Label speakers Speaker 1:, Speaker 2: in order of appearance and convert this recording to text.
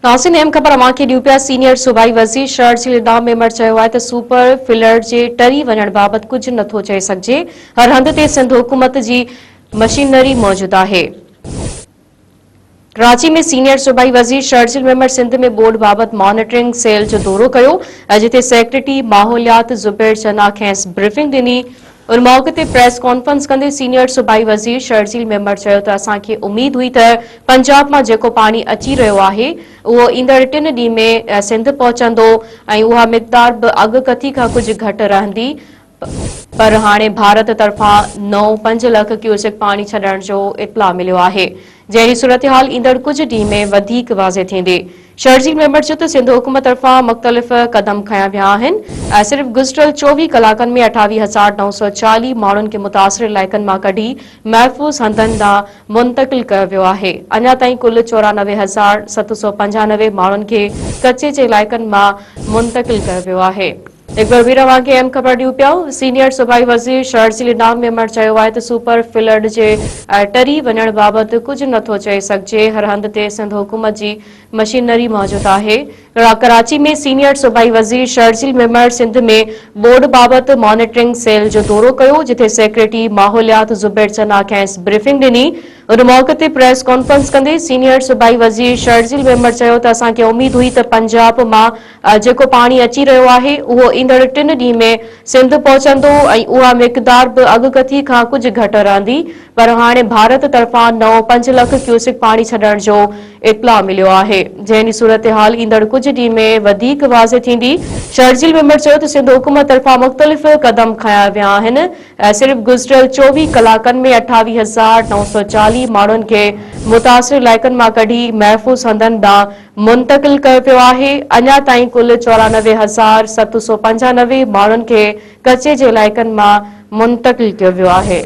Speaker 1: ناظرين اهم خبر اوهان کي ڏيون پيا سينيئر صوبائي وزير شرجيل انعام ميمڻ چيو آهي ته سپر فلڊ جي ٽري وڃڻ بابت ڪجهه نٿو چئي سگهجي هر هنڌ تي سنڌ حڪومت جي مشينري موجود آهي. ڪراچي ۾ سينيئر صوبائي وزير شرجيل ميمڻ سنڌ ۾ ٻوڏ بابت مانيٽرنگ سيل جو دورو ڪيو جتي سيڪريٽري ماحوليات زبير چنا کيس بريفنگ ڏني. ان موقعي تي پريس ڪانفرنس ڪندي سينيئر صوبائي وزير شرجيل ميمڻ چيو ته اسان کي اميد هئي ته پنجاب مان جيڪو پاڻي اچي رهيو آهي اهو ايندڙ ٽن ڏينهن ۾ سنڌ پهچندو ۽ اها مقدار به اڳڪٿي کان ڪجهه گهٽ رهندي پر هاڻي ڀارت طرفان نئون پنج لک ڪيوسڪ پاڻي ڇڏڻ جو اطلاع مليو آهي جهڙي صورتحال ايندڙ ڪجهه ڏينهن ۾ وڌيڪ واضح ٿيندي. شرجيل ميمڻ چيو ته سنڌ حڪومت طرفان مختلف قدم کنيا ويا آهن ۽ صرف گذريل 24 ڪلاڪن ۾ 28940 ماڻهن کي متاثر علائقن مان ڪڍي محفوظ هنڌن ڏانهن منتقل ڪيو ويو آهي اڃا تائين ڪل 94795 ماڻهن کي ڪچي جي علائقن مان منتقل ڪيو ويو آهي. هڪ ڀيرو ٻيهر اوهان کي اهم خبر ڏيون پيا، سينيئر صوبائي وزير شرجيل انعام ميمڻ چيو آهي ته سپر فلڊ جي ٽري وڃڻ بابت ڪجهه نٿو چئي سگهجي، هر هنڌ تي سنڌ حڪومت جي مشينري موجود آهي. ڪراچي ۾ سينيئر صوبائي وزير شرجيل ميمڻ سنڌ ۾ ٻوڏ بابت مانيٽرنگ سيل جو دورو ڪيو، جتي سيڪريٽري ماحوليات زبير چنا کيس بريفنگ ڏني. ان موقعي تي پريس ڪانفرنس ڪندي سينيئر صوبائي وزير شرجيل ميمڻ چيو ته اسان کي اميد هئي ته پنجاب مان جيڪو پاڻي اچي رهيو آهي اهو ايندڙ ٽن ڏينهن ۾ سنڌ پهچندو ۽ اها مقدار به اڳڪٿي کان ڪجهه گهٽ رهندي پر هاڻي ڀارت طرفان نئون پنج لک ڪيوسڪ پاڻي ڇڏڻ جو اطلاع مليو آهي جنهن جي صورتحال ايندڙ ڪجهه ڏينهن ۾ وڌيڪ واضح ٿيندي. شرجيل ميمڻ چيو ته سنڌ حڪومت طرفان مختلف قدم کنيا ويا آهن صرف گذريل 24 ڪلاڪن ۾ 28940 ماڻهن کي متاثر علائقن مان ڪڍي محفوظ هنڌن ڏانهن منتقل ڪيو ويو آهي، اڃا تائين ڪل 94795 ماڻهن کي ڪچي جي علائقن مان منتقل ڪيو ويو آهي.